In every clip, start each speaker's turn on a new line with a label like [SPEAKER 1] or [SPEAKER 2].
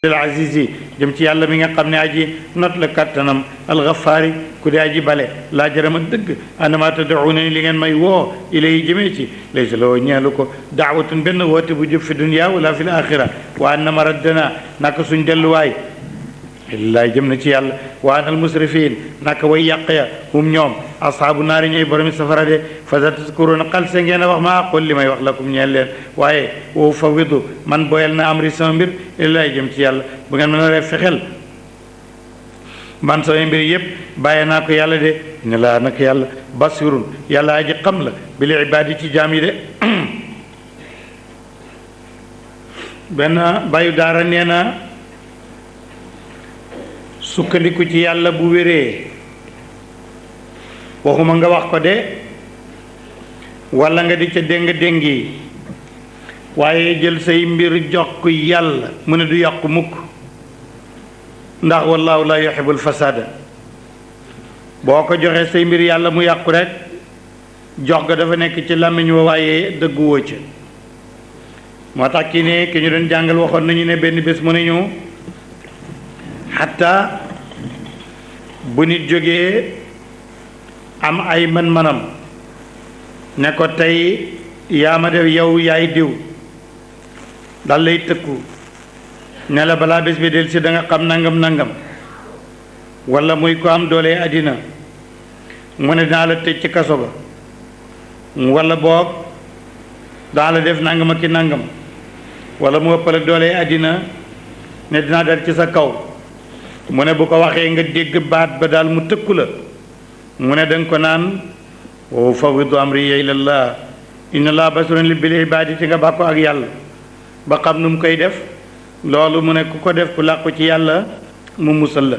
[SPEAKER 1] al azizi jëm ci yàlla mi nga xam ne aji not la kattanam alxafaari ku di aji bale laa jarama dëgg anama tad'uuna li ngeen may woo ilay jëmee ci laysa loo ñeelu ko daawatun benn woote bu jub fi dunya wala fi l axira wa annama raddana naka suñ delluwaay lillaay jëm na ci yàlla wa anal musrifin naka way yàq ya hum ñoom ashaabu naari ñooy boromi safara de fa sa taskuruuna xal se ngeen a wax maa qul li may wax lakum ñeel leen waaye wa fawidu man boyal na amri sama mbir lillaay jëm ci yàlla bu ngeen mën a def fexel man sama mbir yëpp bàyyi naa ko yàlla de ne laa nag yàlla basirun yàlla aji xam la bil ibaadi ci jaam yi de benn bayu daara nee na sukkandiku ci yàlla bu wéree waxuma nga wax ko de walla nga di ca déng-déngi waaye jël say mbir jox ko yàlla mu ne du yàqu mukk ndax wallaahu la yuhibbul fasada boo ko joxee say mbir yàlla mu yàqu rek jox ga dafa nekk ci làmmiñ wa waaye dëgguwoo ca moo tax ki ne ki ñu doon jàngal waxoon nañu ne benn bés mu ne ñu xatta bu nit jógee am ay man-manam ne ko tey yaa ma def yow yaay diw dal lay tëkku ne la balaa bés bi del si da nga xam nangam nangam walla muy ko am doole àddina mu ne dinaa la tëj ci kaso ba walla boog daa la def nangam ak ki nangam walla mu ëppale doole àddina ne dinaa dal ci sa kaw mu ne bu ko waxee nga dégg baat ba daal mu tëkku la mu ne danga ko naan wa fawwidu amri ilallah inna allaha basirun bil ibaadi ci nga bàkko ak yàlla ba xam nu mu koy def loolu mu ne ku ko def ku làqu ci yàlla mu musal la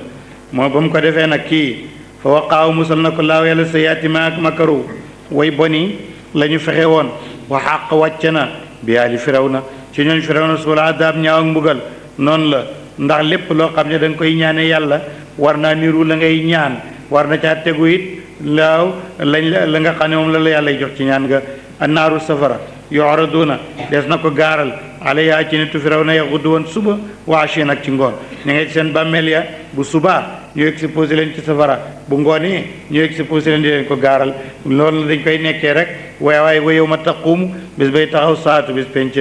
[SPEAKER 1] moo ba mu ko defee nag kii fa waqaaw musal na ko laaw yàlla sayyi'aati maa makaru way boni la ñu fexe woon wa xàq wàcce na bi aali firawna ci ñooñ firawna suul adaab ñaaw ak mbugal noonu la ndax lépp loo xam ne da nga koy ñaane yàlla war naa niru la ngay ñaan war na caa tegu it laaw la nga xam ne moom la yàlla jox ci ñaan nga annaaru safara yu'raduuna des na ko gaaral alayha ci nitu firawna yaxudu woon suba wa ashiyan ak ci ngoon ñu ngi seen bàmmeel ya bu subaa ñu exposé leen ci safara bu ngoonee ñu exposé leen di leen ko gaaral loolu dañ koy nekkee rek waaye wa yawma taquumu bis bay taxaw saatu bis penc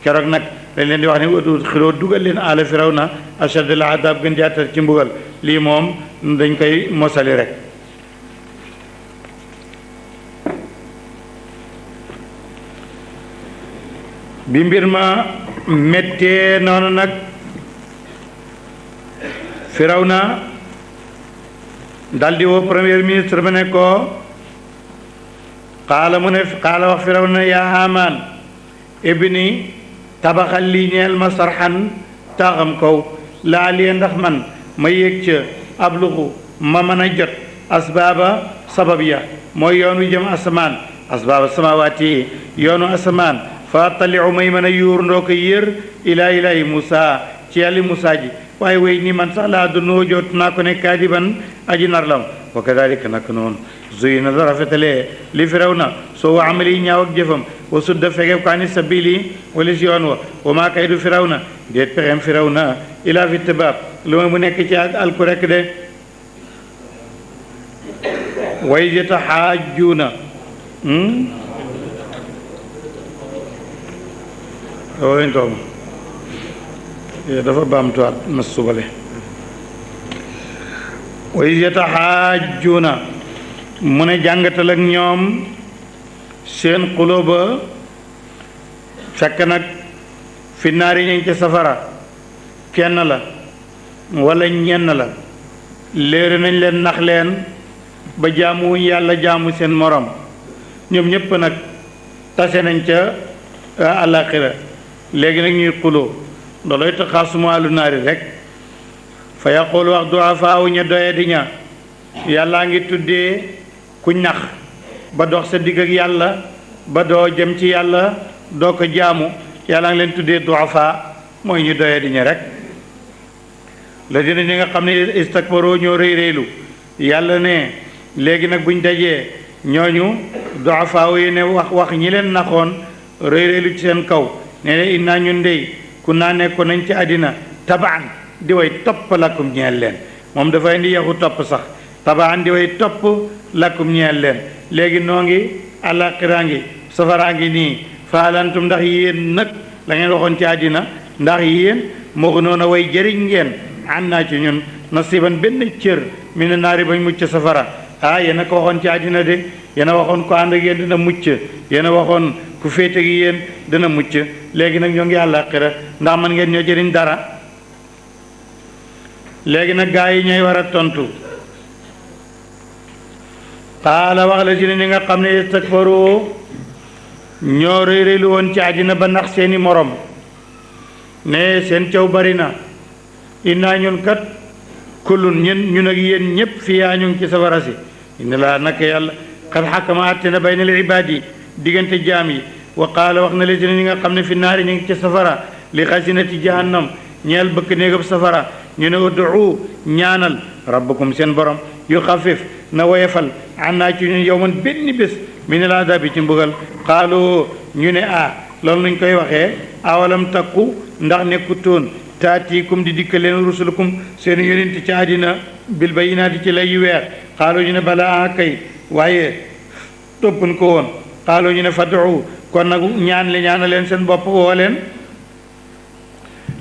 [SPEAKER 1] keroog nag dañ leen di wax ne xiloo dugal leen ala firawna ashad al adab gën jaatar ci mbugal lii moom dañ koy mosali rek bi mbir ma méttee noonu nag firawna daldi woo premier ministre ba ne ko xaala wax firawna yaa Haamaan ibni tabaxal lii ñeel ma sarxan taaxam kaw laa liye ndax man ma yéeg ca abluxu ma mën a jot asbaaba sabab ya mooy yoonu jëm asamaan asbaaba samawaati yoonu asamaan fa taliu may mën a yuur ndoo ko yër ilaa ilaahi Muusa ci yàlli Muusa ji waaye way nii man sax laa dunoo jot naa ko ne kaadiban aji nar lam wa kadalika nak noonu zuyina la rafetalee li firawna soo wa amali ñaaw ak jëfam wa sudda fege ko ani sabili wala si yoon wa maa kaydu firawna déet pexem firawna ilaa fi tibaab lu ma mu nekk ci ak alku rek de way yataxaajuuna ooy ndoom dafa baamtuwaat ma subale way yataxaajuuna mu ne jàngatal ak ñoom seen xuloo ba fekk nag fi naari ñu ngi ci safara kenn la walla ñenn la léere nañ leen nax leen ba jaamuwuñ yàlla jaamu seen morom ñoom ñépp nag tase nañ ca àllaaxira léegi nag ñuy xuloo looloy taxaasumu àlu naari rek fa yaqulu wax du'afaa ña doye di ña yàllaa ngi tuddee ku ñax ba dox sa digg ak yàlla ba doo jëm ci yàlla doo ko jaamu yàllaa ngi leen tuddee du'afaa mooy ñu doye di ña rek la dina ñi nga xam ne istakbaroo ñoo rëy rëylu yàlla ne léegi nag buñ dajee ñooñu du'afaa yi ne wax ñi leen naxoon rëy rëylu ci seen kaw nee na innaa ñun dey ku naa nekkoon nañ ci àddina tabaan di way topp lakum ñeel leen moom dafa indi yaxu topp sax tabaan di way topp lakum ñeel leen léegi noo ngi àllaaxiraa ngi safaraa ngi nii faalantum ndax yéen nag la ngeen waxoon ci àddina ndax yéen moo ko noonu way jëriñ ngeen an naa ci ñun nasiban benn cër mi ne naari bañ mucc safara yéen a ko waxoon ci àddina de yéen a waxoon ko ànd ak yéen dina mucc yéen a waxoon ku féete gi yéen dina mucc léegi nag ñoo ngi àllaaxira ndax man ngeen ñoo jëriñ dara léegi nag gaa yi ñooy war a tontu qaala wax la ci ne ñi nga xam ne istakbaru ñoo rëy rëylu woon ci àddina ba nax seeni morom ne seen caw bari na innaa ñun kat kullun ñun ak yéen ñépp fiyaa ñu ngi ci safara si inna laa naka yàlla xad xakama àtte na bayna al ibaad yi diggante jaam yi wa qaala wax na la ci ne ñi nga xam ne fi naari ñu ngi ci safara li xasinati jahannam ñeel bëkk néegab safara ñu ne ud'u ñaanal rabbakum seen borom yu xafif na woyefal annaa ci ñun yowman benn bés min al adabi ci mbugal qaalu ñu ne loolu nuñ koy waxee awalam takku ndax nekkutoon taatiikum di dikka leen rusulukum seen yonent ci àddina bil bayyinaati ci lay yu weer qaalu ñu ne balaa kay waaye toppuñ ko woon qaalu ñu ne fad'u kon nag ñaanal leen seen bopp woo leen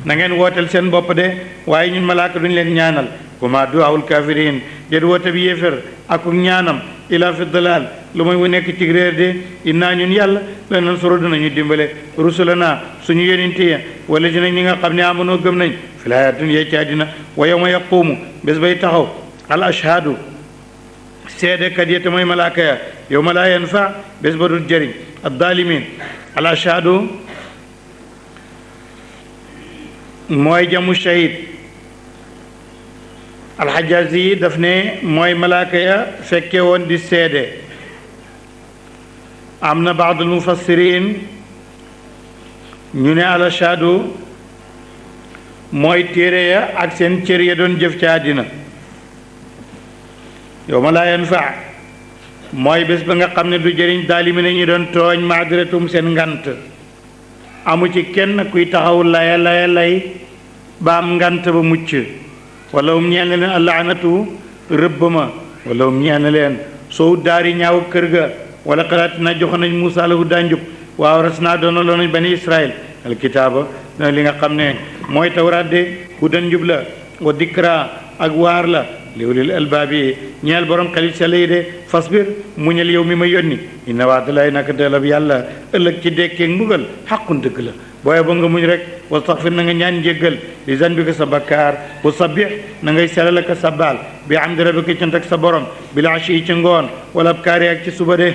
[SPEAKER 1] na ngeen wooteel seen bopp de waaye ñun malaaka duñ leen ñaanal wa maa du'aa'ul kaafiriin jët woote bi yéefér akuk ñaanam ila fi dalaal lu muy wu nekk ci réer de innaa ñun yàlla la nansuru dinañu dimbale rusulanaa suñu yonent ya wala ci nag ñi nga xam ne amanoo gëm nañ fi laayaat dunya ci àddina wa yawma yaquumu bés bay taxaw al ashhaadu seedekat ya te mooy malaaka ya yawma laa yanfa bés ba dul jëriñ addaalimiin al ashhaadu mooy jamu shahid alxajazi yi daf ne mooy malaaka ya fekke woon di seede am na baadul mufassirin ñu ne alashadu mooy téere ya ak seen cër ya doon jëf ci àddina yawma laa yanfa mooy bés ba nga xam ne du jëriñ daalimi ne ñu doon tooñ maadiratum seen ngant amu ci kenn kuy taxaw lay ba am ngant ba mucc wala ñeel na leen allaanatu rëbb ma wala ñeel na leen soo daari ñaaw kër ga wala xalaat na jox nañ Muusaa lahu daa njub waaw ras naa doona loo nañ bani Israël alkitaaba na li nga xam ne mooy tawraat de hudan njub la wa dikra ak waar la li ulil albaab yi ñeel borom xelit sa lay de fasbir muñal yow mi ma yónni inna waadalaay naka dalab yàlla ëllëg ci dekkeeg mbugal xaqun dëgg la booye ba nga muñ rek wastaxfir na nga ñaan njéggal li zanbika sa bakkaar wa sabbih na ngay selal ak sabbaal bi hamdi rabbika cant ak sa borom bil ashi ci ngoon wala abkaari ak ci suba de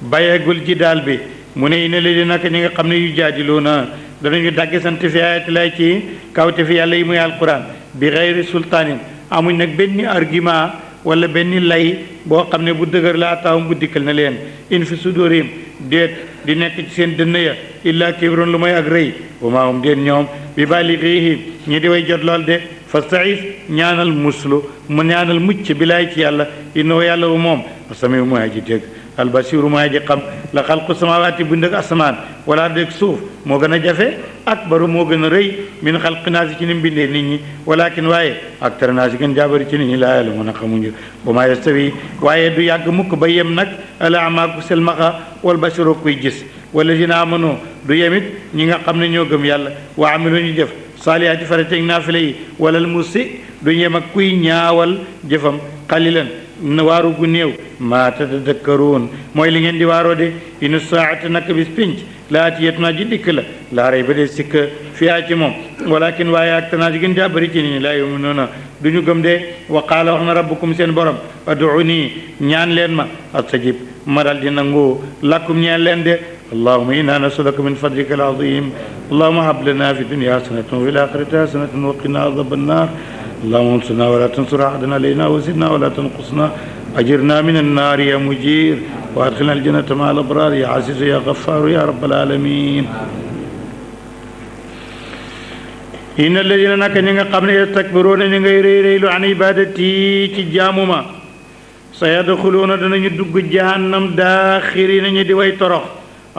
[SPEAKER 1] bayeegul ji daal bi mu ne ina léegi naka ñi nga xam ne yu jaadiluuna danañu dagge sant fi ayati lay ci kawte fi yàlla yi muy alquran bi xeyri sultaanin amuñ nag benn argument wala benn lay boo xam ne bu dëgër la ataawum bu dikkal na leen in fi sudurim déet di nekk ci seen dënn ya illa kibron lu mooy ak rëy wa maa hum déet ñoom bi balighihi ñi di way jot lool de fasta'iz ñaanal muslu mu ñaanal mucc bilaay ci yàlla innahu yàlla wu moom asamiu mooy aji dégg albasiru mooy aji xam la xalqu samawaati bu ndëg asamaan wala dégg suuf moo gën a jafe akbaru moo gën a rëy min xalqi naasi ci ni mbindee nit ñi walakin waaye aktara naasi gën jaabari ci nit ñi laa ya'lamuun a xamuñu ba maa yastawi waaye du yàgg mukk ba yem nag al a'maa ku selmaxa wal basiru kuy gis wallazina amanu du yemit ñi nga xam ne ñoo gëm yàlla wa amilu ñu jëf saalihaati farataeg naafila yi walal musi du yem ak kuy ñaawal jëfam qalilan waaru gu néew maa tatadakkaruun mooy li ngeen di waaroo de ina saata nak bis pinc laatiyatuna ji dikk la laa rey ba dee sikk fiyaa ci moom walakin waaye ak tanaa ji gën jaa bëri ci nii laa yuminuuna du ñu gëm de wa qaala wax na rabbukum seen borom ad'uuni ñaan leen ma astajib ma dal di nangu lakum ñaan leen de allahumma inna nasaluka min fadlika al-azim allahumma hab lana fi dunya hasanatan wa fil akhirati hasanatan wa qina adhaban nar اللهم انصرنا ولا تنصر احدا علينا وزدنا ولا تنقصنا اجرنا من النار يا مجير وادخلنا الجنه مع الابرار يا عزيز يا غفار يا رب العالمين ان الذين نكنوا قبل يستكبرون نغي ريلو عن عبادتي ci jaamuma sayadkhuluna danañu dugg jahannam daakhirina ñi di way torox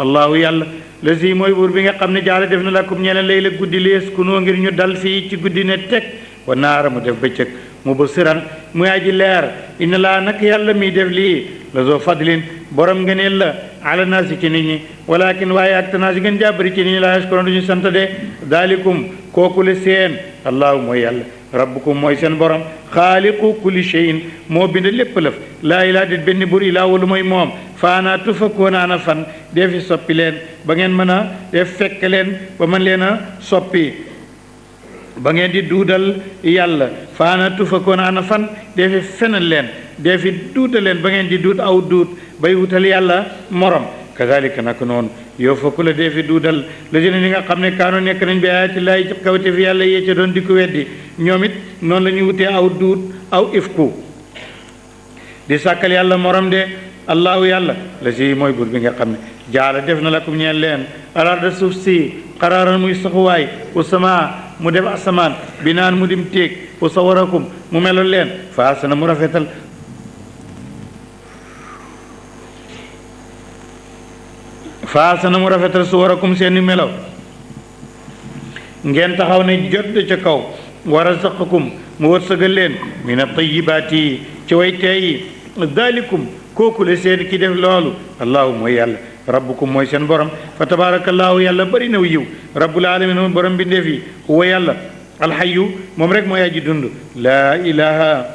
[SPEAKER 1] allahu yàlla la si mooy buur bi nga xam ne jaala def na lakum ñeneen lay la guddi lees ku noo ngir ñu dal fii ci guddi ne teg wa naara mu def bëccëg mu ba siran muy aji leer inna laa nag yàlla mi def lii la zoo fadlin borom ngëneel la ala naasi ci nit ñi walakin waaye ak tanaasi gën jàbbari ci nit ñi laa yaskoroon duñu sant de daalikum kooku le seen allahu mooy yàlla rabbukum mooy seen borom xaaliqu kulli shay'in moo bind lépp lëf laa ilaa dit benn bur ilaa walu mooy moom faanaa tufakkoon ana fan dee fi soppi leen ba ngeen mën a def fekk leen ba mën leen a soppi ba ngeen di duudal yàlla faana tufakkoon ana fan dee fi fenal leen dee fi duudal leen ba ngeen di duut aw duut bay wutal yàlla morom kazalika naka noonu yow fokk la dee fi duudal la jëne ñi nga xam ne kaano nekk nañ bi ayaati laay ci kawte fi yàlla yee ca doon di ko weddi ñoom it noonu la ñuy wutee aw duut aw ifku di sàkkal yàlla morom de allahu yàlla la si mooy bur bi nga xam ne jaala def na lakum ñeen leen alarda suuf si xaraaran muy saxuwaay u sama mu def asamaan binaan mu dim téeg u sawarakum mu meloon leen faasana mu rafetal faasana mu rafetal suwarakum seeni melaw ngeen taxaw ne jot ca kaw wa razaqakum mu wërsëgal leen min at-tayyibaati ci way teey dalikum kooku le seen ki def loolu allahu mooy yàlla rabbukum mooy seen borom fa tabarakallahu yàlla bari na yiw rabbul alamin moom borom bi ndeef yi huwa yàlla alxayu moom rek mooy aji dund laa ilaha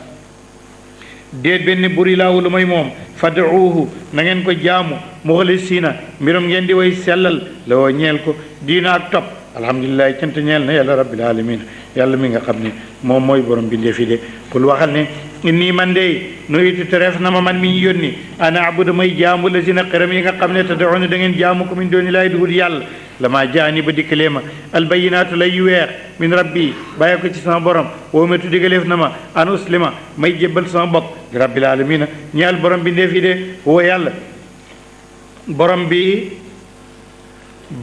[SPEAKER 1] déet benn buri laawu lu may moom fad'uuhu na ngeen ko jaamu muxlisiina mbirum ngeen di way sellal la woo ñeel ko diina ak topp alhamdulilahi cant ñeel na yàlla rabbil alamin yàlla mi nga xam ne moom mooy borom bi ndeef yi de kul waxal ne inni man de nuyitu tereef na ma man mi ñu yónni ana abudu may jaamu la si na xëram yi nga xam ne tad'uuna da ngeen jaamu ko min dooni laay duhul yàlla lama jaani ba dikkalee ma albayinaatu lay yu weex min rabbi bàyyi ko ci sama borom woo metu digaleef na ma an uslima may jébbal sama bopp rabbil alamina ñeel borom bi ndeef yi de woo yàlla borom bi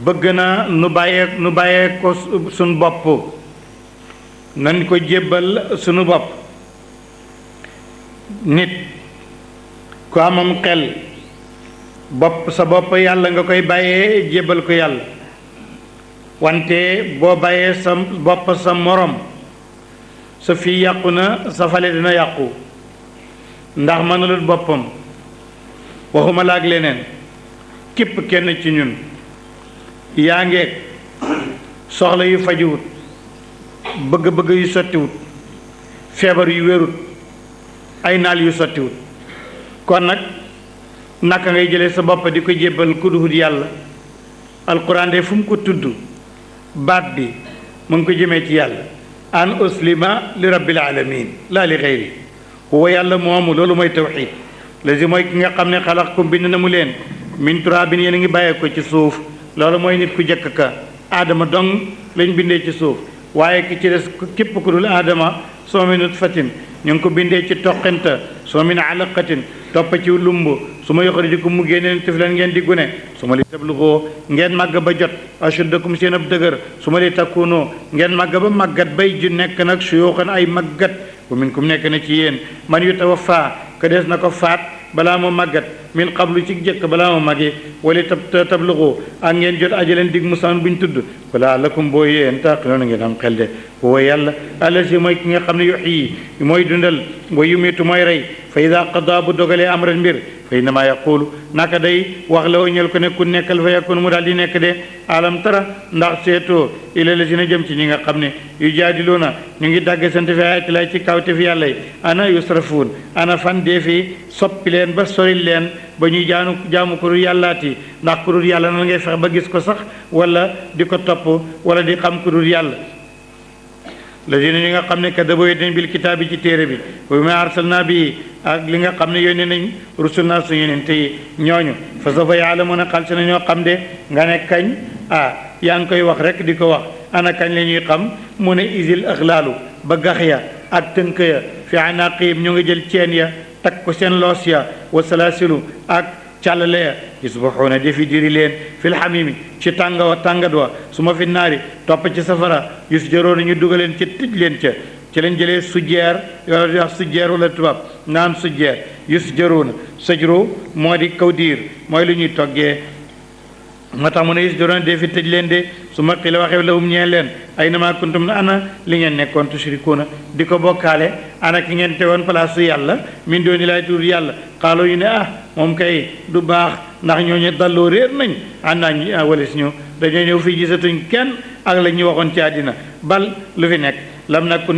[SPEAKER 1] bëgg na nu bàyyee ko suñ bopp nañ ko jébbal sunu bopp nit ku amam xel bopp sa bopp yàlla nga koy bàyyee jébbal ko yàlla wante boo bàyyee sa bopp sa morom sa fii yàqu na sa fale dina yàqu ndax mënulul boppam waxuma la ak leneen képp kenn ci ñun yaa ngeeg soxla yu fajuwut bëgg-bëgg yu sottiwut feebar yu wérut ay naal yu sottiwut kon nag naka ngay jëlee sa bopp di ko jébbal ku duhut yàlla alquran de fu mu ko tudd baat bi mu ngi ko jëmee ci yàlla an uslima li rabbil alamin laa li xeyri huwa yàlla moomu loolu mooy tawxid lazi mooy ki nga xam ne xalaqakum bind na mu leen min turaabin yéen a ngi bàyyee ko ci suuf loolu mooy nit ku jëkk ka aadama dong lañ bindee ci suuf waaye ki ci des képp ku dul aadama soo mi nutfatin ñu ngi ko bindee ci toqenta soo min alaqatin topp ci lumb su ma yoxrijukum mu génneen tiflan ngeen di gune su ma li tabluxoo ngeen màgg ba jot ashuddakum seen ab dëgër su ma li takkunoo ngeen màgg ba màggat bay ju nekk nag suyuuxan ay màggat bu minkum nekk na ci yéen man yu tawaffa ka des na ko faat balaa moo màggat min qablu ci jëkk balaa moo màggee wala tabluxoo ak ngeen jot ajaleen dig musan buñ tudd wala lakum boo yéen taqiloona ngeen am xel de huwa yàlla allasi mooy ki nga xam ne yuxyi mooy dundal wa yumiitu mooy rey fa ida qada bu dogalee amran mbir fa innama yaqulu naka day wax la ñel ko ne ku nekkal fa yakun mu daal di nekk de alam tara ndax seetoo ila la si na jëm ci ñi nga xam ne yu jaadiluuna ñu ngi dàgg sant fi ayati lay ci kawte fi yàlla yi ana yusrafuun ana fan dee fi soppi leen ba soril leen ba ñuy jaamu ko dul yàllaati ndax ku dul yàlla na ngay fex ba gis ko sax wala di ko topp wala di xam ku dul yàlla lazina ñi nga xam ne kaddabu dañ bil kitaab bi ci téere bi wa ma arsalna bi ak li nga xam ne yónni nañ rusulna su yonente yi ñooñu fa sawfa ya'lamuna xal si na ñoo xam de nga ne kañ yaa ngi koy wax rek di ko wax ana kañ la ñuy xam mu ne isil axlaalu ba gax ya ak tënk ya fi anaqihim ñu nga jël ceen ya takk ko seen loos ya wa salaasilu ak càllale ya yusbaxuuna defi diri leen fil xamimi ci tàngat wa su ma fi naari topp ci safara yusjaroona ñu dugaleen ci tëj leen ca ci leen jëlee sujjeer yoola di wax sujjeer wala tubaab naan sujjeer yusjaroona sajro moo di kaw diir mooy lu ñuy toggee moo tax mu ne is doron dee fi tëj leen de su ma xila waxee lahum ñeel leen ay na maa kuntum na ana li ngeen nekkoon tushrikuuna di ko bokkaale ana ki ngeen tegoon place yàlla min dooni laay tudd yàlla xaaloo yu ne moom kay du baax ndax ñooñu dalloo réer nañ àndaa walis ñu dañoo ñëw fii gisatuñ kenn ak la ñu waxoon ci àddina bal lu fi nekk lam nakku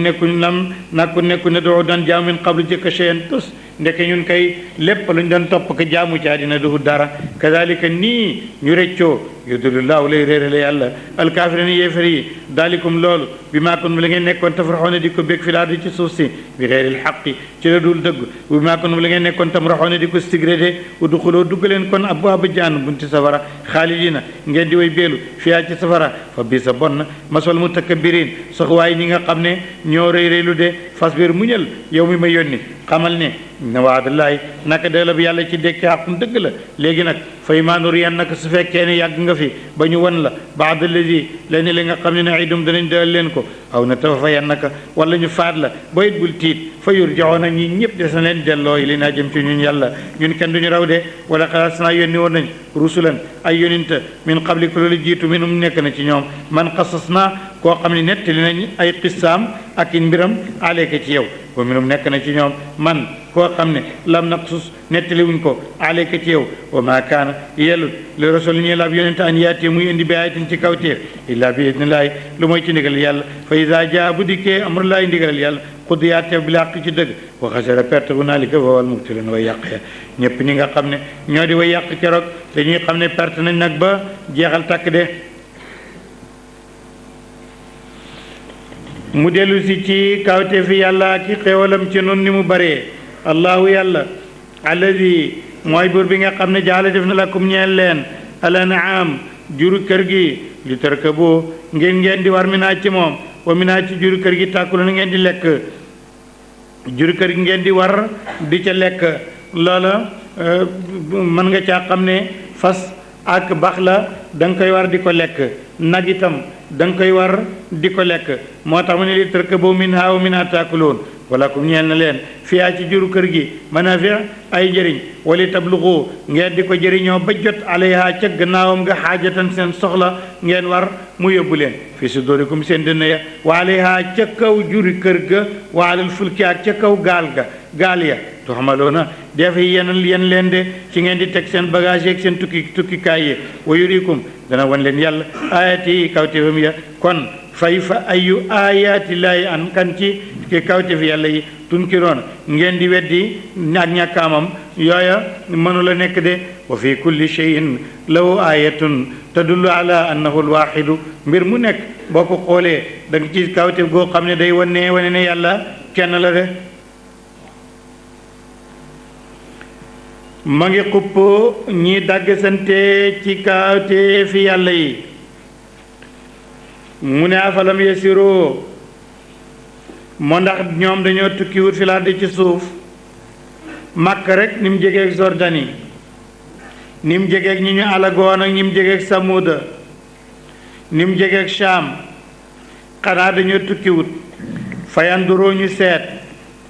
[SPEAKER 1] nekku ne doo doon jaamu min qablu jëkk cheyan tus ndeke ñun kay lépp lu ñu doon topp ko jaamu ci àddina du dara kadalika nii ñu rëccoo yudulullahu lay réerale yàlla alkaafirina yéefar yi daalikum loolu bi maa kuntum la ngeen nekkoon tafraxoona di ko bég fi laardi ci suuf si bi xeyril xaqi ci la dul dëgg bi maa kuntum la ngeen nekkoon tamraxoona di ko sigré udxuloo dugg leen kon abwaaba jahannam bunti safara xaalidina ngeen di way beelu fiyaa ci safara fa bii sa bon maswal mutakabbirin sax waaye ñi nga xam ne ñoo rëy rëylu de fasbir muñal yow mi ma yónni xamal ne na waadallaay naka delloo bi yàlla ci dekki xaqum dëgg la léegi nag fay maa nuriyannaka su fekkee ne yàgg nga fi ba ñu wan la baada alladi leen li nga xam ne naidum danañ dalal leen ko aw na tawaffayannaka wala ñu faat la ba it bul tiit fa yurjaoona ñi ñëpp des na leen delloo li naa jëm ci ñun yàlla ñun kenn duñu raw de wala xalaas naa yónni woon nañ rusulan ay yóninta min qabli ko loolu jiitu minum nekk na ci ñoom man xasas naa koo xam ne nettali nañ ay qissaam ak i mbiram aleeka ci yow wa minum nekk na ci ñoom man koo xam ne lam naqsus nettaliwuñ ko aleeka ci yow wa ma kaana yellut li rasul ñee laab yonente an yaati muy indi bi ayatin ci kawteef illa bi idnillaahi lu mooy ci ndigal yàlla fa iza jaa bu dikkee amrullaahi ndigalal yàlla xudiya teef bi làq ci dëgg wa xasara perte hunaalika wal mubtiluun way yàq ya ñëpp ñi nga xam ne ñoo di way yàq keroog dañuy xam ne perte nañ nag ba jeexal takk de mu dellu si ci kawte fi yàlla ki xéewalam ci nun ni mu baree allahu yàlla alladi mooy buur bi nga xam ne jaala def na lakum ñeel leen al an'aam juru kër gi li tarkabu ngeen di war minaa ci moom wa minaa ci juru kër gi tàkkulu na ngeen di lekk juru kër gi ngeen di war di ca lekk loola mën nga caa xam ne fas ak bax la da nga koy war di ko lekk nag itam da nga koy war di ko lekk moo tax mu ne li tarkabu minhaa wa minhaa taakuloon wala kum ñeel na leen fiyaa ci juru kër gi manaafi ay njëriñ wali tabluxu ngeen di ko jëriñoo ba jot alayha ca gannaawam nga xaajatan seen soxla ngeen war mu yóbbu leen fi sudurikum seen dënn ya wa alayha ca kaw juri kër ga wa alal fulki ak ca kaw gaal ya tuxamaloona def yen leen de ci ngeen di teg seen bagage yeeg seen tukkikaay yi wa yurikum dana wan leen yàlla ayati kawtéefam ya kon fay fa ayu ayaati laahi an kan ci ki kawtéef yàlla yi tunkiroon ngeen di weddi ak ñàkkaamam yooya mënula nekk de wa fi kulli cheyin lahu ayatun tadullu ala annahu alwaxidu mbir mu nekk boo ko xoolee da nga ci kawtéef goo xam ne day wane ne yàlla kenn la de ma ngi xupp ñi dagg sante ci kawtéef yàlla yi mu ne afalam yasiroo moo ndax ñoom dañoo tukki wut fi laa di ci suuf màkk rek ni mu jegeeg Jordani ni mu jegeeg ñi ñu alagoon ak ni mu jegeeg Samuuda ni mu jegeeg Shaam xanaa dañoo tukki wut fayanduroo ñu seet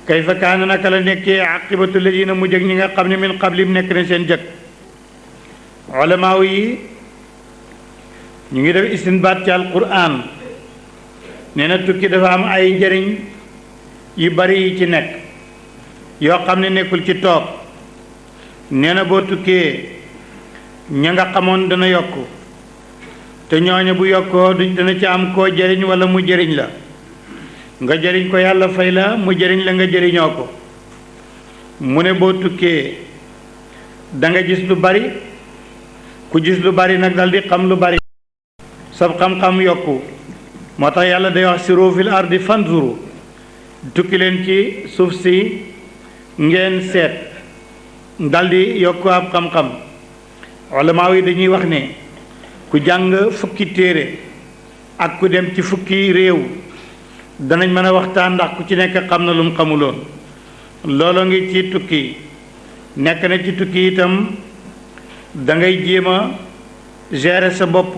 [SPEAKER 1] kayfa kaana naka la nekkee aqibatu ladina mu jeg ñi nga xam ne min qablim nekk na seen jëkk ulamaaw yi ñu ngi def istinbaat ci alquran nee na tukki dafa am ay njëriñ yu bari yi ci nekk yoo xam ne nekkul ci toog nee na boo tukkee ña nga xamoon dana yokk te ñooñu bu yokkoo duñ dana ci am koo jëriñ wala mu jëriñ la nga jëriñ ko yàlla fay la mu jëriñ la nga jëriñoo ko mu ne boo tukkee da nga gis lu bari ku gis lu bari nag dal di xam lu bari sab xam-xam yokku moo tax yàlla day wax siru fil ardi fanzuru tukki leen ci suuf si ngeen seet daldi yokku ab xam-xam ulamaa yi dañuy wax ne ku jàng fukki téere ak ku dem ci fukki réew danañ mën a waxtaan ndax ku ci nekk xam na lu mu xamuloon loolu ngi ci tukki nekk na ci tukki itam da ngay jéem a gérer sa bopp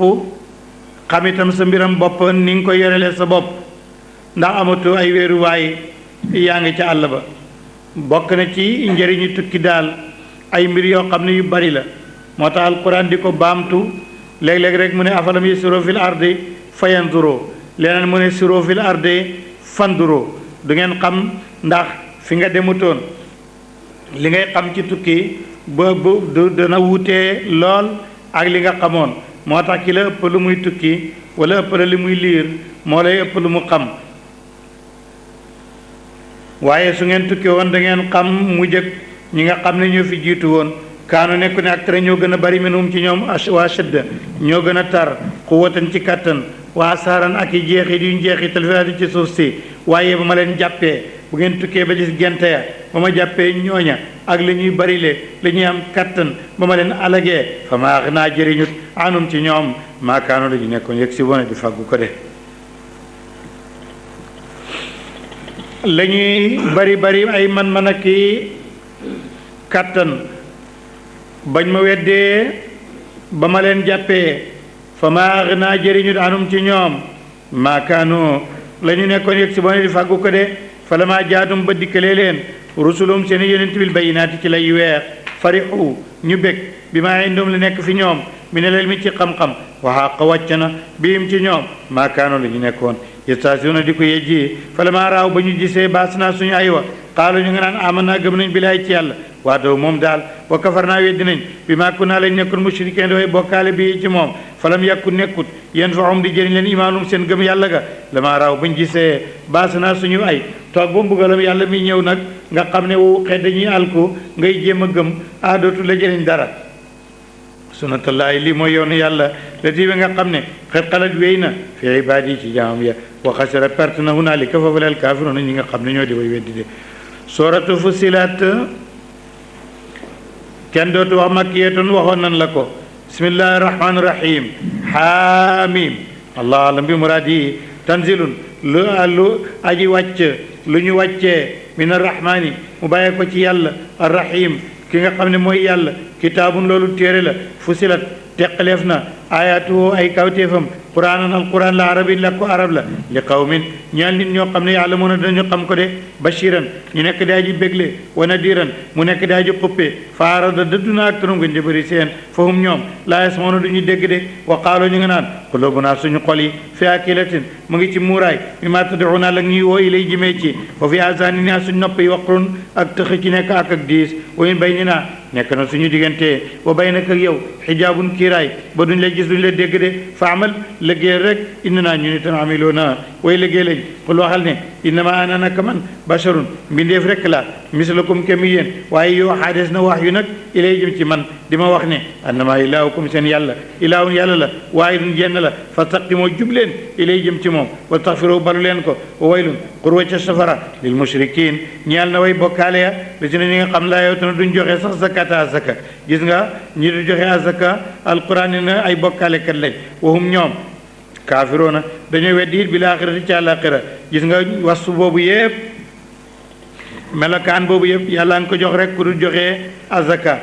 [SPEAKER 1] xam itam sa mbiram bopp ni nga ko yorelee sa bopp ndax amatu ay wéeruwaay yaa ngi ca àll ba bokk na ci njëriñu tukki daal ay mbir yoo xam ne yu bari la moo tax alquran di ko baamtu léeg-léeg rek mu ne afalam yasiru fil ardi fayanzuru leneen mu ne siru fil ardi fanduru du ngeen xam ndax fi nga demutoon li ngay xam ci tukki ba dana wutee lool ak li nga xamoon moo tax ki la ëpp lu muy tukki wala ëpp la li muy liir moo lay ëpp lu mu xam waaye su ngeen tukki woon da ngeen xam mu jëkk ñi nga xam ne ñoo fi jiitu woon kaanu nekku ne ak tere ñoo gën a bari minhum ci ñoom waa shëdd ñoo gën a tar xuwatan ci kàttan waa saaran ak i jeexit yu jeexital fi ci suuf si waaye ba ma leen jàppee bu ngeen tukkee ba gis gente ya ba ma jàppee ñooña ak li ñuy barile li ñuy am kattan ba ma leen alagee fa ma naa jëriñut anum ci ñoom maakaano la ñu nekkoon yëg si wone di fàggu ko de la ñuy bari ay man ak i kattan bañ ma weddee ba ma leen jàppee fa ma naa jëriñut anum ci ñoom maakaano la ñu nekkoon yëg si wone di fàggu ko de fa la maa jaadum ba dikkalee leen rusulum seen yonent bil bayinaati ci lay weex farixu ñu bég bi maa indum li nekk fi ñoom mi ne leen mi ci xam-xam waxaaqa wàcc na biim ci ñoom maakaano la ñu nekkoon yastasiuna di ko yejji fa la maa raaw ba ñu gisee baas naa suñu aywa xaalu ñu nga naan amanna gëm nañ bilaay ci yàlla waa daw moom daal wa kafar naa weddi nañ bi maa kun naa lañ nekkul mushrikeen dafay bokkaale bi ci moom falam yàkku nekkut yéen faxum di jëriñ leen imaanum seen gëm yàlla ga la maa raaw bañ gisee baas naa suñu ay toog ba mbugalam yàlla mi ñëw nag nga xam ne wow xeet dañuy alku ngay jéem a gëm dootu la jëriñ dara sunnatallaahi lii mooy yoonu yàlla la tiibe nga xam ne xet xalat wéy na fi ibaadi ci jaamam ya wa xasira perte na hunaalika foofu leel kaafiruuna ñi nga xam ne ñoo di way weddi de sooratu Fussilat kenn dootu wax makkiyatun waxoon nan la ko bismillahi rahmaani rahim haamim allah alam bi muraadi tanzilun lu aji wàcc lu ñu wàccee min arrahmaani mu bàyyee ko ci yàlla arrahim ki nga xam ne mooy yàlla kitaabun loolu téere la Fussilat teqaleef na ayatuhu ay kawteefam quraanan alquran la arabin la ko arab la li qawmin ñaan nit ñoo xam ne yàlla mën a dañu xam ko de bashiran ñu nekk daa ji bégle wa nadiran mu nekk daa ji xuppe faarada dëddu na ak tarum gën di bëri seen fahum ñoom laa yasmauna du ñu dégg de wa qaalu ñu nga naan qulubuna suñu xol yi fi akilatin mu ngi ci muuraay mi ma tad'una la ñuy woo ilay jëmee ci wa fi azanina suñu nopp yi waqrun ak tëx ci nekk ak diis wa min baynina nekk na suñu diggante wa baynaka ak yow xijaabun kiiraay ba duñ la gis duñ la dégg de fa amal liggéeyal rek inna naa ñu ni tam amiloona way liggéey lañ xul waxal ne innama ana naka man basharun mbindeef rek la mislakum kemi yéen waaye yoo xaadees na wax yu nag ilay jëm ci man di ma wax ne annama ilaahukum seen yàlla ilaahun yàlla la waahidun jenn la fastaqimoo jub leen ilay jëm ci moom wa taxfiru balu leen ko wa waylun xurwa ca safara lil mushrikin ñeel na way bokkaale ya li si ne ñi nga xam laa yow tana duñ joxe sax zakata azaka gis nga ñi du joxe azaka alquran ne na ay bokkaalekat lañ waxum ñoom kaafiroona dañoo weddi it bil aaxirati ci àllaaxira gis nga wasu boobu yëpp melokaan boobu yëpp yàlla nga ko jox rek ku du joxe azaka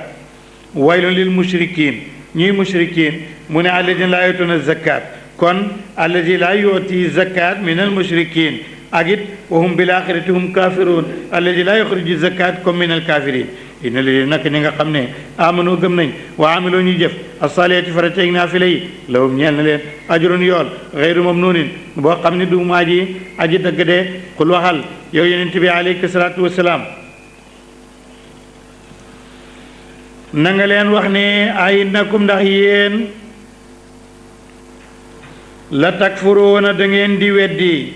[SPEAKER 1] waylun lil mushrikin ñuy mushrikin mu ne alladina laa yutuuna zakat kon alladi laa yuti zakat min al mushrikin ak it wahum bil aaxirati hum kaafiruun alladi laa yuxriju zakat comme min al kaafirin inna li nak ñi nga xam ne amanu gëm nañ wa amiloo ñuy jëf asaliati farata ak naafila yi lawum ñeel na leen ajrun yool xeyru mamnuunin boo xam ne du maaji aji dëgg de xul waxal yow yonent bi alayhi salaatu wasalaam na nga leen wax ne ay nakum ndax yéen la takfuruuna da ngeen di weddi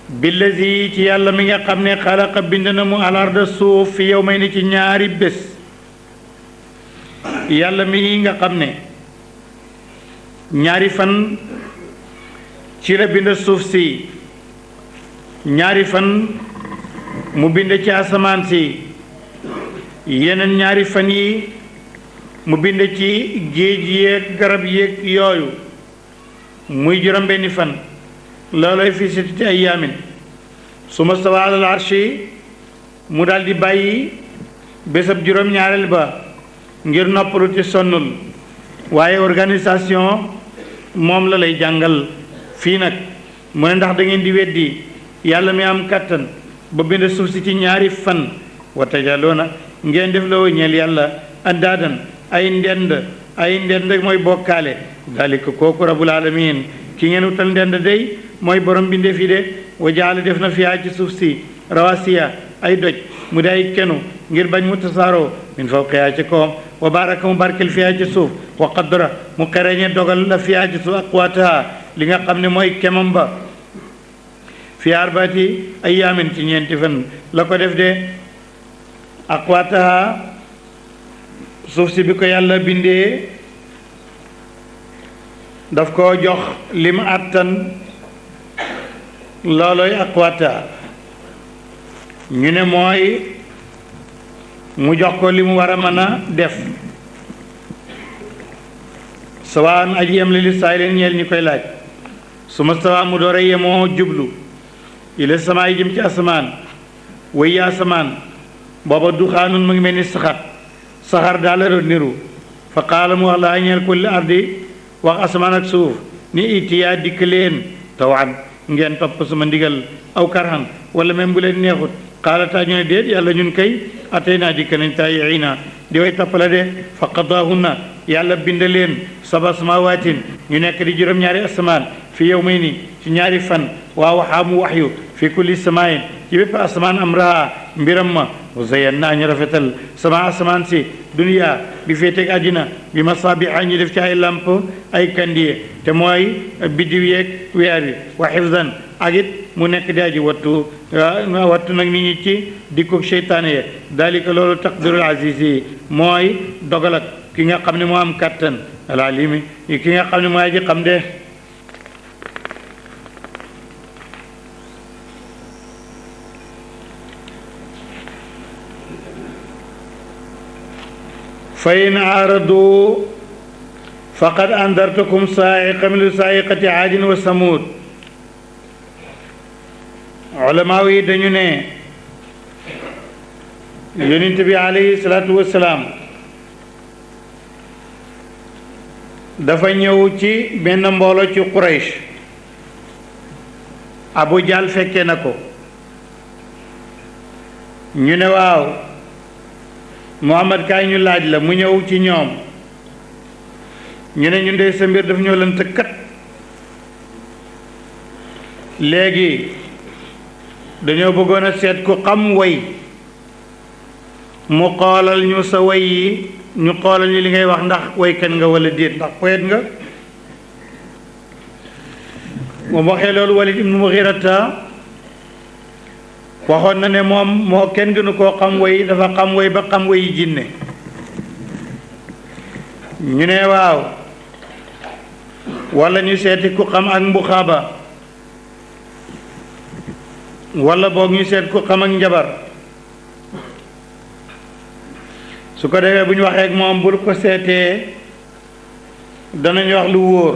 [SPEAKER 1] billazi ci yàlla mi nga xam ne xalaqa bind na mu alarda suuf fi yow may ni ci ñaari bés yàlla mi nga xam ne ñaari fan ci la bind suuf si ñaari fan mu bind ci asamaan si yeneen ñaari fan yi mu bind ci géej yéeg garab yéeg yooyu muy juróom-benni fan looloy fi sittati ayyaamin summa stawaa alal arshi mu daal di bàyyi bésab juróom-ñaareel ba ngir noppalu ci sonnul waaye organisation moom la lay jàngal fii nag mu ne ndax da ngeen di weddi yàlla mi am kàttan ba bind suuf si ci ñaari fan wa tajaloona ngeen def la ñeel yàlla andaadan ay ndend ay ndend mooy bokkaale dalika kooku rabbul alamin ki ngeen wutal ndend day mooy borom bi ndefi de wa jaala def na fiyaa ci suuf si rawasiya ay doj mu di ay kenu ngir bañ mu tasaaroo min fawqihaa ci kawam wa baraka mu barkel fiyaa ci suuf wa qaddara mu xereñe dogal la fiyaa ci suuf aqwaataha li nga xam ne mooy kemam ba fi arbaati ayaamin ci ñeenti fan la ko def de aqwaataha suuf si bi ko yàlla bindee daf koo jox lim àttan looloy aqwaataha ñu ne mooy mu jox ko li mu war a mën a def sawaan aji yem li saay leen ñeel ñi koy laaj su ma sawa mu door a yemoo jublu ila samaa yi jëm ci asamaan wéy asamaan booba duxaanun mu ngi mel ni saxar daal la doon niru fa qaala mu wax laa ñeel kulli ardi wax asamaan ak suuf ni itiyaa dikk leen tawan ngeen topp sama ndigal aw karhan wala même bu leen neexut qaalataa ñu ne déet yàlla ñun kay atey naa dikk nañ taayiina di way toppala de fa qadaahunna yàlla bind leen saba samawaatin ñu nekk di juróom-ñaari asamaan fi yawmayni ci ñaari fan waa waxaa mu waxyu fi kulli samaayin ci bépp asamaan amraha mbiram ma wa zayyannaa ñu rafetal sama asamaan si duniya bi féeteeg àddina bi masaabiha ñu def ci ay lamp ay kandiye te mooy biddiw yeeg weer wi wa xifdan ak it mu nekk di aji wattu nag nit ñi ci dikkug seytaane ye dalika loolu taqdirul aziz yi mooy dogal ak ki nga xam ne moo am kàttan alalimi ki nga xam ne mooy aji xam de fa in aaradu faqad andartukum saa'iqa mislu saa'iqati aadin wa samuud ulamaaw yi dañu ne yonent bi alayhi salaatu wassalaam dafa ñëw ci benn mbooloo ci Quraysh Abu Jahl fekkee na ko ñu ne waaw Muhammad kaay ñu laaj la mu ñëw ci ñoom ñu ne ñun de sa mbir daf ñoo lënt kat léegi dañoo bëggoon a seet ku xam way mu xoolal ñu sa way yi ñu xoolal ñu li ngay wax ndax waykat nga wala déet ndax poète nga moom waxee loolu Walid ibnu Mughirata waxoon na ne moom moo kenn gënu koo xam way dafa xam way ba xam way jinne ñu ne waaw wala ñu seeti ku xam ak mbuxaaba wala boog ñu seet ku xam ak njabar su ko defee bu ñu waxee ak moom bul ko seetee danañ wax lu wóor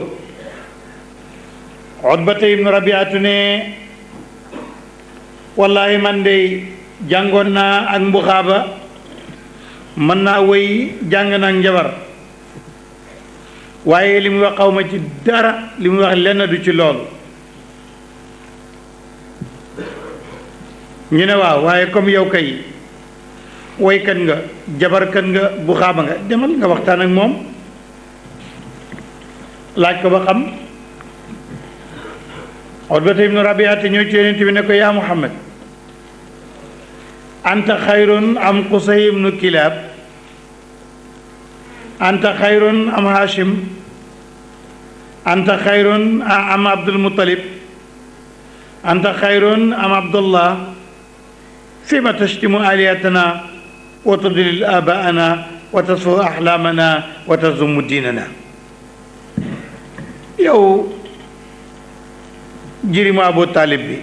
[SPEAKER 1] Utbata ibnu Rabiatu ne wallahi man de jàngoon naa ak mbuxaaba mën naa wéy jàng naa ak njabar waaye li muy wax xaw ma ci dara li muy wax lenn du ci loolu ñu ne waaw waaye comme yow kay woykat nga jabarkat nga buxaaba nga demal nga waxtaan ak moom laaj ko ba xam Utbata ibnu Rabiata ñëw ci yonent bi ne ko yaa Muhammad anta xayrun am Qusay ibnu Kilaab anta xayrun am Hashim anta xayrun am Abdul Muttalib anta xayrun am Abdullah fima tashtimu aliyatana wa tudlil abaana wa tasfu axlaamana wa tazumu diinana yow jirimu Abu Talib bi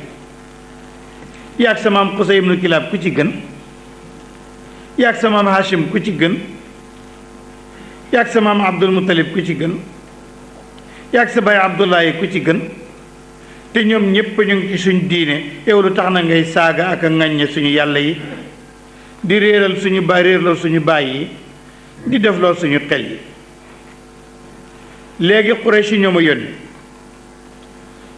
[SPEAKER 1] yaag sa maam Qusay ibnu Kilaab ku ci gën yaag sa maam Hashim ku ci gën yaag sa maam Abdul Muttalib ku ci gën yaag sa baay Abdullahi ku ci gën te ñoom ñépp ñu ngi ci suñ diine yow lu tax na ngay saaga ak a ŋàññe suñu yàlla yi di réeral suñu baay réerloo suñu baay yi di defloo suñu xel yi léegi Quraysh ñoo ma yónni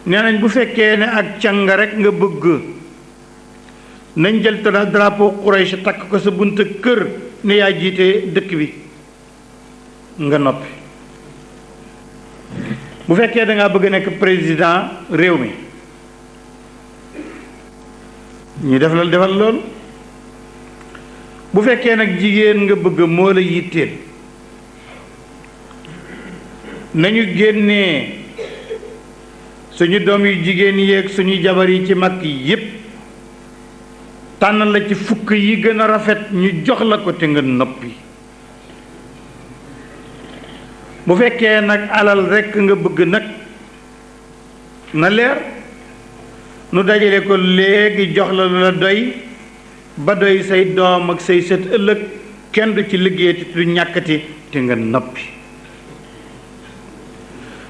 [SPEAKER 1] nee nañ bu fekkee ne ak càng rek nga bëgg nañ jël drapeau Quraysh takk ko sa bunta kër ne yaa jiite dëkk bi nga noppi. bu fekkee da ngaa bëgg nekk président réew mi ñu defal loolu. bu fekkee nag jigéen nga bëgg moo la yitteel nañu génnee suñu doom yu jigéen yeeg suñu jabar yi ci mag yi yépp tànn la ci fukk yi gën a rafet ñu jox la ko te nga noppi. bu fekkee nag alal rekk nga bëgg nag na leer nu dajale ko léegi jox la lu la doy ba doy say doom ak say sët ëllëg kenn du ci liggéeyati du ñàkkati te nga noppi.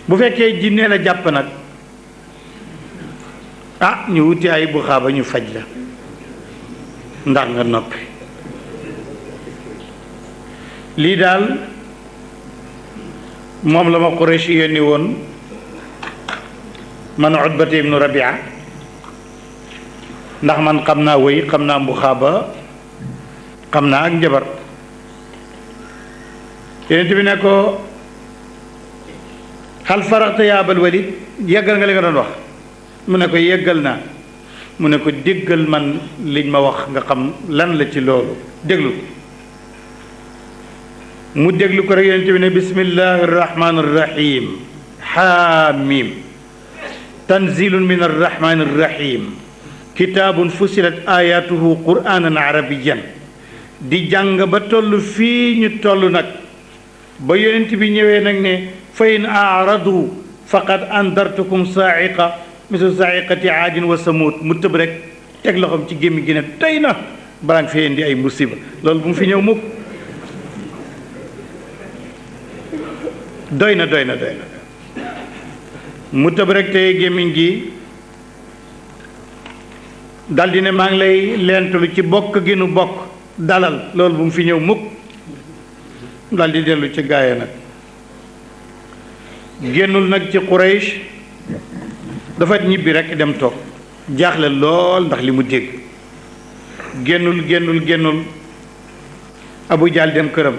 [SPEAKER 1] bu fekkee jinne la jàpp nag ñu wuti ay bu xaaba ñu faj la ndax nga noppi. lii daal moom la ma Quraysh yónni woon man Utbata ibnu Rabia ndax man xam naa wëy xam naa mbuxaaba xam naa ak njabar. Yonent bi ne ko hal faraxta yaa Abal Walid yeggal nga li nga doon wax mu ne ko yeggal naa mu ne ko déggal man liñ ma wax nga xam lan la ci loolu déglu mu déglu ko rek Yonent bi ne bismillahi arrahmani arrahim xaamim tanzilun min arrahmani arrahim kitaabun fusilat ayatuhu qur'anan arabiyan di jàng ba toll fii ñu toll nag ba Yonent bi ñëwee nag ne fa in aaradu faqad andartukum saaiqa mislu saaiqati aadin wa samud mu tëb rek teg loxoom ci gémmi gi ne tey na balaa nga fee indi ay musiba loolu bu mu fi ñëw mukk doy na mu tëb rek tey gémmiñ gi daldi ne maa ngi lay leentalu ci bokk gi nu bokk dalal loolu bu mu fi ñëw mukk daldi dellu ci gaaya nag génnul nag ci Quraysh dafa ñibbi rekk dem toog jaaxle lool ndax li mu dégg génnul Abu Jahl dem këram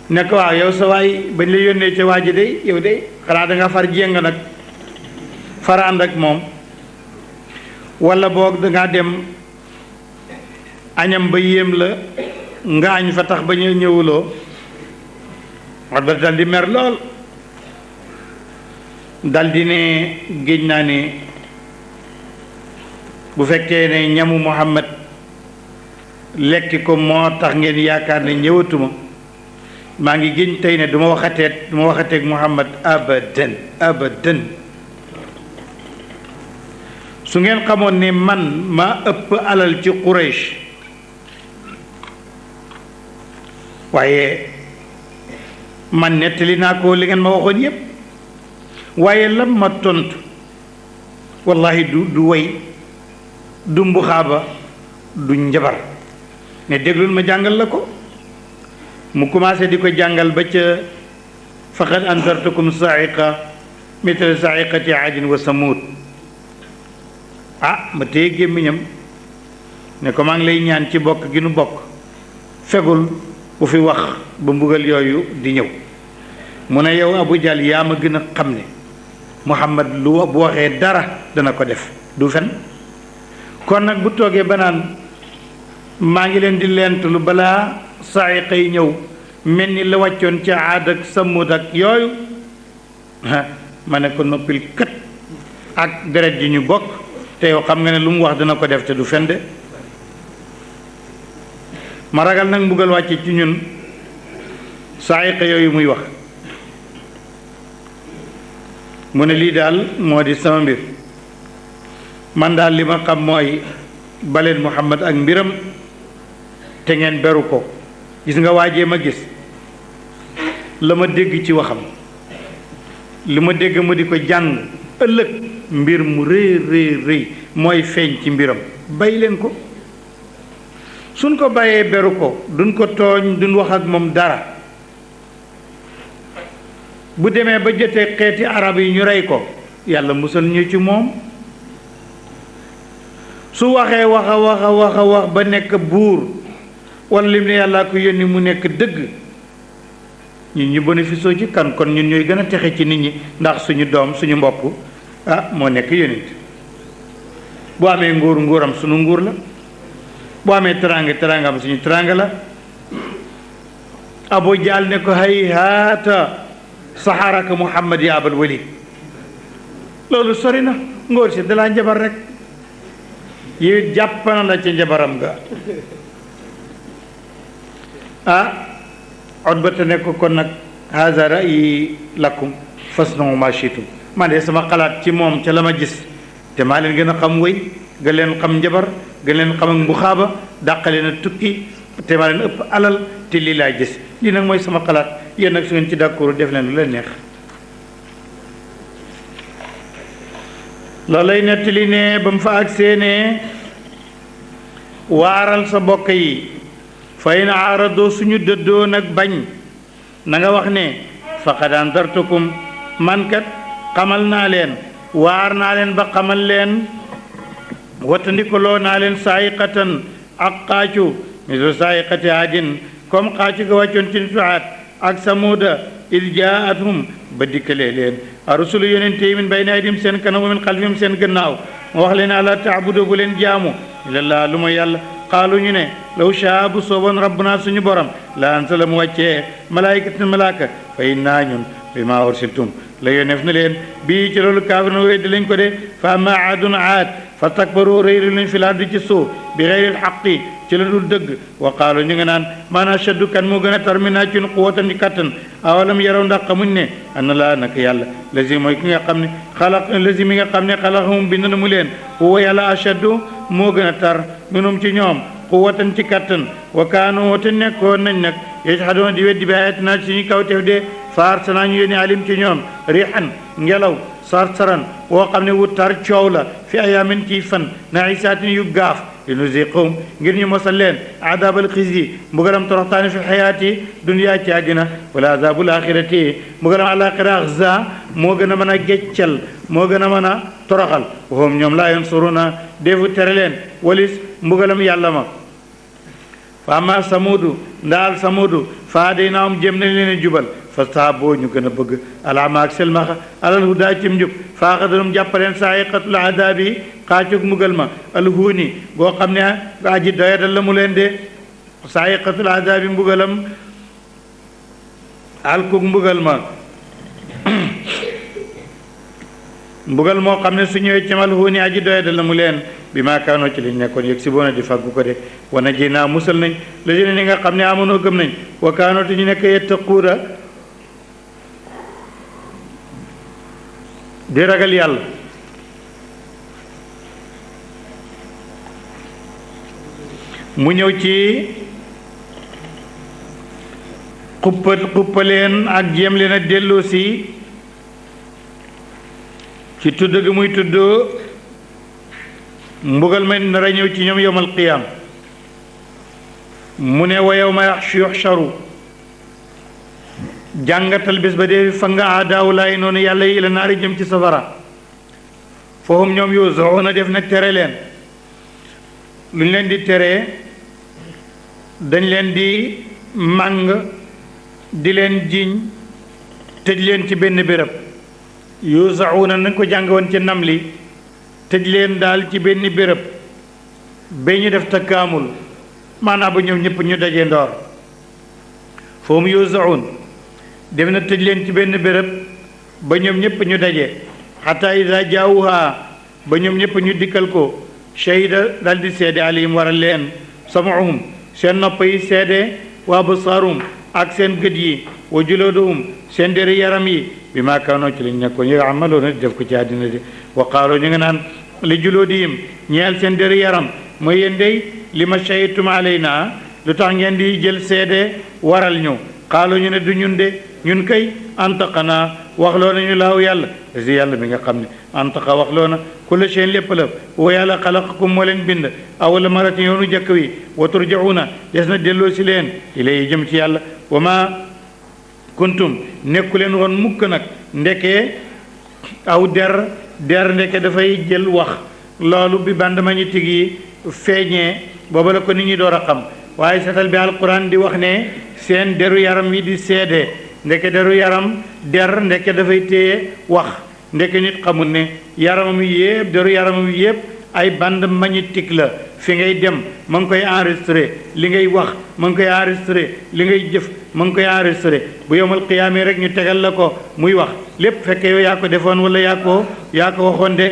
[SPEAKER 1] ne ko waaw yow sa waay bañ la yónnee ca waa ji de yow de xanaa danga far jéng nag far ànd ak moom walla boog dangaa dem añam ba yéem la nga añ fa tax ba ñu ñëwuloo Utba dal di mer lool daldi ne géej naa ne bu fekkee ne ñamu Muhammad lekki ko moo tax ngeen yaakaar ne ñëwatuma maa ngi géej tey ne duma waxateeg Muhammad abadan su ngeen xamoon ne man maa ëpp alal ci Quraysh waaye man nettali naa ko li ngeen ma waxoon yépp waaye lam ma tontu wallahi du way du mbuxaaba du njabar ne déglul ma jàngal la ko mu commencé di ko jàngal ba ca faqad anzartukum saaiqa mithla saaiqati aadin wa samud ma téye gémmiñam ne ko maa ngi lay ñaan ci bokk gi nu bokk fegul bu fi wax ba mbugal yooyu di ñëw mu ne yow Abu Jahl yaa ma gën a xam ne Muhammad lu bu waxee dara dana ko def du fen kon nag bu toogee ba naan maa ngi leen di leentulu balaa saayiqa yi ñëw mel ni la wàccoon ca Aad ak Samud ak yooyu ma ne ko noppil kët ak deret ji ñu bokk te yow xam nga ne lu mu wax dana ko def te du fen de ma ragal nag mbugal wàcce ci ñun saayiqa yooyu muy wax mu ne lii daal moo di sama mbir man daal li ma xam mooy baleen Muhammad ak mbiram te ngeen beru ko gis nga waajee ma gis la ma dégg ci waxam li ma dégg mu di ko jàng ëllëg mbir mu rëy mooy feeñ ci mbiram bay leen ko suñ ko bàyyee beru ko duñ ko tooñ duñ wax ak moom dara bu demee ba jotee xeeti arab yi ñu rey ko yàlla musal ñu ci moom su waxee wax ba nekk buur wala lim ne yàllaa ko yónni mu nekk dëgg ñun ñu bénéfice ci kan kon ñun ñooy gën a texe ci nit ñi ndax suñu doom suñu mbokk moo nekk yonent bu amee nguuram suñu nguur la bu amee teraangam suñu teraanga la Abu Jahl ne ko hayhaata saxaraka Muhammad ya abal wali loolu sori na ngóor si dalaa njabar rek yow it jàppana la ca njabaram nga Utbata ne ko kon nag haza ra'yi lakum fasna'u ma shi'tum man de sama xalaat ci moom ca la ma gis te maa leen gën a xam wéy gën leen xam njabar gën leen xam ak mbuxaaba dàqale na tukki te maa leen ëpp alal te lii laa gis lii nag mooy sama xalaat yéen nag su ngeen ci d'accord def leen lu leen neex loolay nettali ne ba mu fa agsee ne waaral sa bokk yi fa in aaradoo suñu dëddoo nag bañ na nga wax ne faqad andartukum man kat xamal naa leen waar naa leen ba xamal leen wattandikoloo naa leen saayiqatan ak xaacu mislu saayiqati aadin comme xaacu ga wàccoon ci nitu Aad ak Samuuda id jaathum ba dikkalee leen arusulu yonente yi min bayni aydim seen kanam wa min xalfihim seen gannaaw ma wax leen ala taabudu bu leen jaamu illallah lu ma yàlla xaalu ñu ne law shaa bu sooboon rabbuna suñu borom la ansala mu wàccee malaayikatin malaaka fa innaa ñun bi maa ursiltum la yónneef na leen bii ci loolu kaafir na weddi lañ ko de fa amma aadun aad fa takbaru réyri luñ fi laardi ci suuf bi xeyril xaqi ci la dul dëgg wa qaalu ñu nga naan man ashaddu kan moo gën a tar minaa ci quwwatan ci kattan awalam yaraw ndax xamuñ ne anna laa naka yàlla lazi mooy ki nga xam ne lazi mi nga xam ne xalaqahum bind na mu leen huwa yàlla ashaddu moo gën a tar minum ci ñoom quwwatan ci kattan wa kaanu te nekkoon nañ nag yajhaduuna di weddi bi ayatina ci suñu kawteef de faar sanaa ñu yónni alim ci ñoom riixan ngelaw sarsaran woo xam ne wu tar coow la fi ayaamin ci fan naisaatin yu gaaf li nuziqhum ngir ñu mosal leen adabal xisyi mbugalam toroxtaani fi xayaati duniyaa ci àddina wala azabul axirati mbugalam alaxira axza moo gën a mën a géccal moo gën a mën a toroxal waxoom ñoom laa yansuruna defu tere leen walis mbugalam yàlla ma fa ama samudu ndaal samudu faa day naam jëm nañ leen jubal fa saaboo ñu gën a bëgg alaama ak selmaxa alal hudaa cim njub faaxadarum jàppaleen saayiqatul adaabi xaacug mugal ma alhuuni boo xam ne aji doyadal la mu leen de saayiqatul adaabi mbugalam alkug mbugal ma mbugal moo xam ne su ñëwee ci malhuuni aji doyadal la mu leen bi maa kaanoo ci liñ nekkoon yëg si boona di fàggu ko de wana ji naa musal nañ la jëne ni nga xam ne amonoo gëm nañ wa kaanoo te ñu nekk yettaquuna di ragal yàlla mu ñëw ci xuppaleen ak jéem leen a delloo si ci tudd gi muy tudd mbugal ma nar a ñëw ci ñoom yowmal qiyaam mu ne wa yawma yuxsharu jàngatal bés ba dee fa nga aadaawu laay noonu yàlla yi ila naari jëm ci safara foofu ñoom yow zoona def nag tere leen lu ñu leen di teree dañ leen di màng di leen jiñ tëj leen ci benn béréb yuzauna nañ ko jàng woon ci nam li tëj leen daal ci benn béréb ba ñu def takkaamul maanaam ba ñoom ñëpp ñu dajee ndoor foofu yuzaun def na tëj leen ci benn béréb ba ñoom ñëpp ñu daje xataa ida jaawuha ba ñoom ñëpp ñu dikkal ko shahida dal di seede alayhim waral leen sam'uhum seen nopp yi seede wa absaaruhum ak seen gët yi wa julooduhum seen deri yaram yi bi maa kaanoo ci lañ nekkoon yow amaloona di def ko ci àddina di wa qaaloo ñu nga naan li juloodihim ñeel seen deri yaram mooy yéen day li ma shahidtum alayna lu tax ngeen di jël seede waral ñu xaaloo ñu ne du ñun de ñun kay antaqanaa waxloo nañu laaw yàlla si yàlla mi nga xam ne antaqa waxloo na kulla shay'in lépp la wa yàlla xalaqakum moo leen bind awala maratin yoonu jëkk wi wa turjauna des na delloo si leen ilay jëm ci yàlla wa ma kuntum nekku leen woon mukk nag ndekee aw der ndeke dafay jël wax loolu bi bandama ñu tig yi feeñee booba la ko nit ñi door a xam waaye setal bi alquran di wax ne seen deru yaram wi di seede ndeke deru yaram ndeke dafay téye wax ndeke nit xamul ne yaramam yépp deru yaramam yépp ay bande magnétique la fi ngay dem ma ngi koy enregistré li ngay wax ma ngi koy enregistré li ngay jëf ma ngi koy enregistré bu yowmal qiyaamee rek ñu tegal la ko muy wax lépp fekke yow yaa ko defoon wala yaa ko waxoon de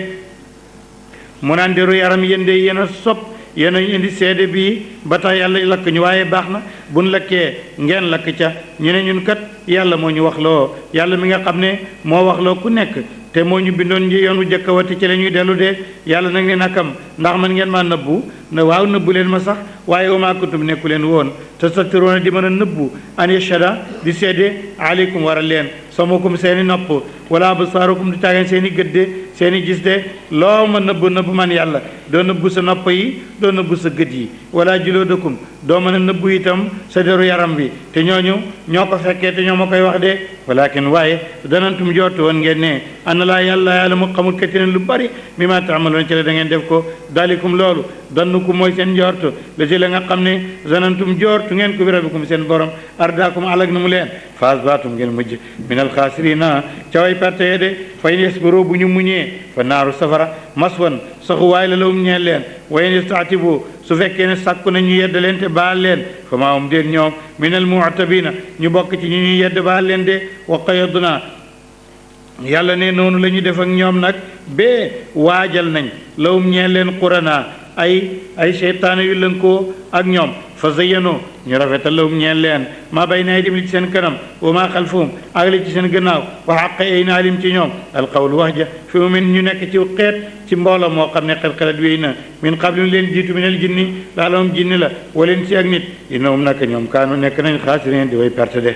[SPEAKER 1] mu naan deru yaram yéen de yéen a sopp yéen a indi seede bii ba tax yàlla lakk ñu waaye baax na buñ lakkee ngeen lakk ca ñu ne ñun kat yàlla moo ñu wax loo yàlla mi nga xam ne moo wax loo ku nekk te moo ñu bindoon nji yoon wu jëkk a wati ci la ñuy dellu de yàlla nag ne nakam ndax man ngeen maa nëbbu ne waaw nëbbu leen ma sax waaye wa maa kuntum nekku leen woon te sattiroona di mën a nëbbu an yashhada di seede aleykum waral leen samakum seeni nopp wala absaarukum du caageen seeni gëdde seeni gis de loo ma nëbbu man yàlla doo nëbbu sa nopp yi doo nëbbu sa gët yi wala juloodakum doo mën a nëbbu itam sa deru yaram bi te ñooñu ñoo ko fekkee te ñoo ma koy wax de walakin waaye danantum jootu woon ngeen ne ana laa yàlla mu xamul katineen lu bari mi ma taamaloon ci la da ngeen def ko dalikum loolu dannukum mooy seen njortu la si la nga xam ne zanantum jortu ngeen ko bi rabbikum seen borom ardaakum alag na mu leen faas baatum ngeen mujj minal xaasirina ca way perte ye de fa in yasbiru bu ñu muñee fa naaru safara maswan saxuwaay la lawum ñeel leen wa in yastaatibu su fekkee ne sàkku na ñu yedd leen te baal leen fa maa hum déen ñoom minal mu'tabina ñu bokk ci ñu ñuy yedd baal leen de wa qayadna yàlla ne noonu la ñu def ak ñoom nag bee waajal nañ lawum ñeel leen qurana ay seytaane yu lënkoo ak ñoom fa zayyano ñu rafetal lawum ñeel leen maa bayna aydim li ci seen kanam wa maa xalfahum ak li ci seen gannaaw wa xaqa ay naalim ci ñoom alqawlu wax ja fi mu min ñu nekk ci xeet ci mbooloo moo xam ne xel-xelat wéy na min qablim leen jiitu minal jinni laalahum jinni la waleen si ak nit innahum naka ñoom kaanu nekk nañ xaasiriin di way perte de